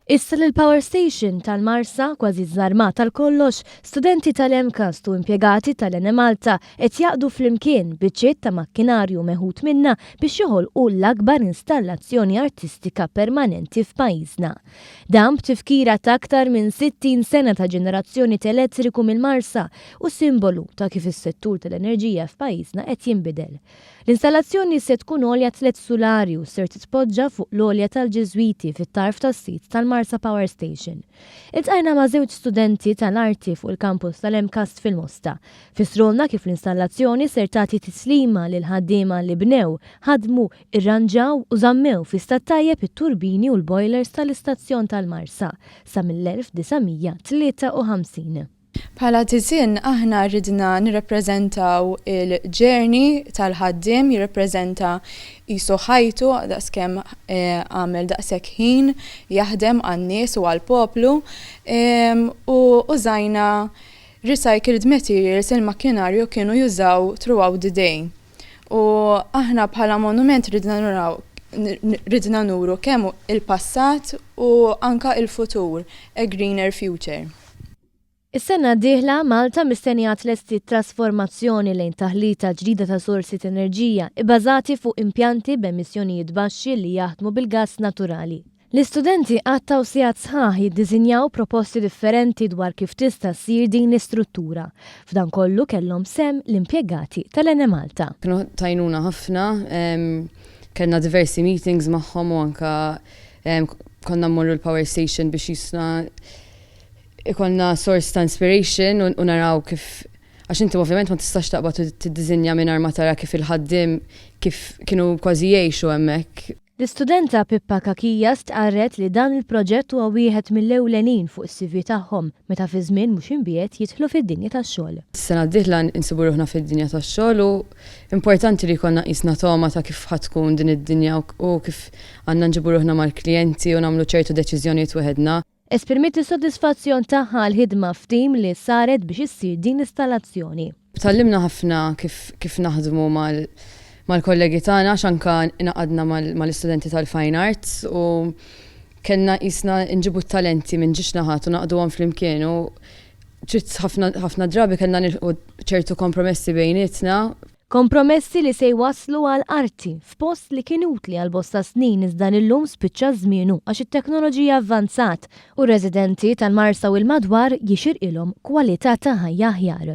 Issa li l-Power Station tal-Marsa kważi żarmat għal kollox, studenti tal-MCAST u impjegati tal-Enemalta qed jgħaqqdu flimkien biċċiet ta' makkinarju meħud minnha biex joħolqu l-akbar installazzjoni artistika permanenti f'pajjiżna. Dan b'tifkira ta' aktar minn 60 sena ta' ġenerazzjoni t'elettriku mill-Marsa u simbolu ta' kif is-settur tal-enerġija f'pajjiżna qed jinbidel. L-installazzjoni se tkun għolja tliet sulari u ser titpoġġa fuq l-għolja tal-Ġiżwiti fit-tarf tas-sit tal-Marsa Power Station. Iltqajna ma' żewġ studenti tal-arti fuq il-kampus tal-MCAST fil-Mosta. Fissrulna kif l-installazzjoni ser tagħti tislima lill-ħaddiema li bnew, ħadmu, irranġaw u żammew fi stat tajjeb it-turbini u l-boilers tal-istazzjon tal-Marsa sa mill-1953. Bħala disinn aħna ridna nirrappreżentaw il-journey tal-ħaddiem, jirrappreżenta qisu ħajtu daqskemm għamel daqshekk ħin jaħdem għan-nies u għall-poplu u użajna recycled materials il-makkinarju kienu jużaw throughout the day. U aħna bħala monument ridna nuraw ridna nuru kemm il-passat u anka il-futur, a greener future. Is-sena d-dieħla Malta mistennija tlesti trasformazzjoni lejn taħlita ġdida ta' sorsi ta' enerġija ibbażati fuq impjanti b'emissjonijiet baxxi li jaħdmu bil-gass naturali. L-istudenti qattgħu sigħat sħaħ jiddisinjaw proposti differenti dwar kif tista' ssir din l-istruttura. F'dan kollu kellhom sehem l-impjegati tal-Enemalta. Kienu t'għajnuna ħafna, kellna diversi meetings magħhom u anka konna mmorru l-power station biex jisna ikollna source ta' inspiration u naraw kif, għax inti ovvjament ma tistax taqbad tiddisinja mingħajr ma tara kif il-ħaddiem kif kienu kważi jgħixu hemmhekk. L-istudenta Pippa Kakija stqarret li dan il-proġett huwa wieħed mill-ewlenin fuq is-CV tagħhom meta fi żmien mhux imbiegħed jidħlu fid-dinja tax-xogħol. Sena d-dieħla insibu ruħna fid-dinja tax-xogħol u importanti li jkollna qisna togħma ta' kif ħa tkun din id-dinja u kif għandna nġibu ruħna mal-klijenti u nagħmlu ċertu deċiżjonijiet weħedna. Esprimiet is-sodisfazzjon tagħha għall-ħidma f'tim li saret biex issir din l-installazzjoni. Tgħallimna ħafna kif kif naħdmu mal mal-kollegi tagħna għax anka ingħaqadna mal-istudenti tal-Fine Arts u kellna qisna nġibu t-talenti minn ġiex naħat u naqduhom flimkien u trid ħafna ħafna drabi kellna nilħqu ċertu kompromessi bejnietna. Kompromessi li se jwasslu għal arti f'post li kien utli għal bosta snin iżda li llum spiċċa żmienu għax it-teknoloġija avvanzat u r-residenti tal-Marsa u l-madwar jixirqilhom kwalità ta' ħajja aħjar.